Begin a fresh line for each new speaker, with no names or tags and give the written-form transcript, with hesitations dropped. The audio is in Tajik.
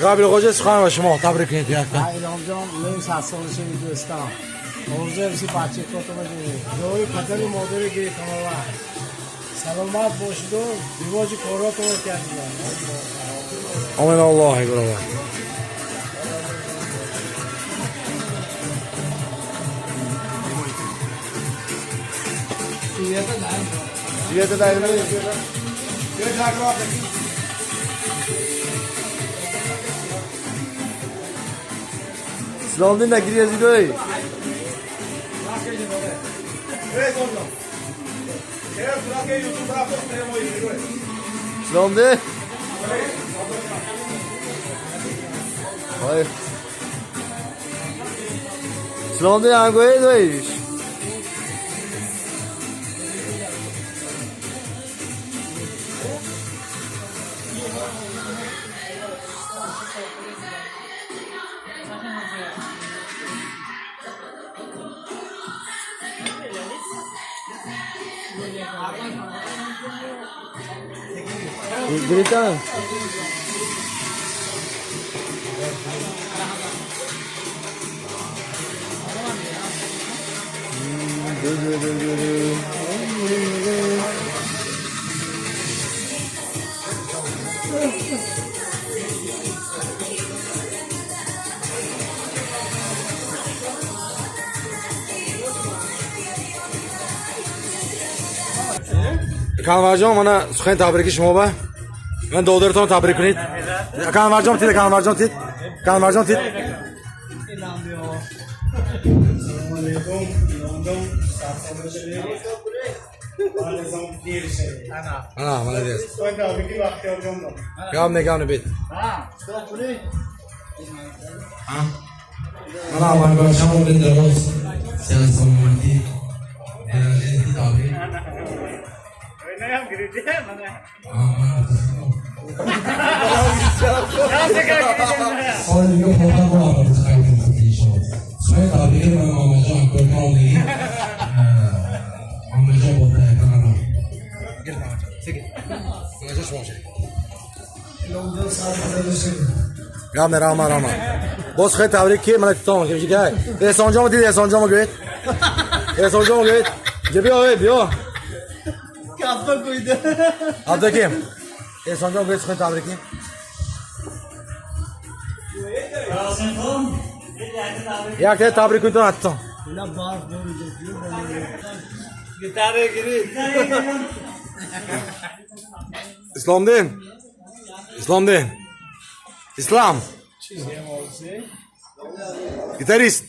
Қабил хоҷа, сухан ба шумо, табрик кунед якта.
Илҳомҷон, нӯи садсолашави дӯстам. Орзуям си бачакотама ҷои падару модари гирифт ҳамава. Саломат бошиду ривоҷи коротонро кардида.
Омин, Аллоҳи бародар. Islomdin nagiriyazidой. Islomdin. Voy. Islomdin angoy doish. Грита. Канварҷон, мана сухани табрики шумо ба. Ман додаратон табрик кунед. Канварҷон тид, Канварҷон тид. Канварҷон тид. Ана, молодец. Гап не, гап не бит. Мана амакбачам умри дароз, сиҳат, саломатӣ, табрик. Соли дига 15 бор аввал суҳои табрики ман Муҳаммадҷон Акбархонлиги Муҳаммадҷон бо таяканама. Гап не, раҳмат, раҳмат. Боз хеле табрик ки мана титон кимшикай. Эҳсонҷон дид, Эҳсонҷон гӯед. Эҳсонҷон гӯед. Биё, эй, биё. Абдуким. Эҳсонҷон гӯед сухани табрикӣ. Якта табрик кунед аттон. Islomdin. Islomdin. Islom. Gitarist.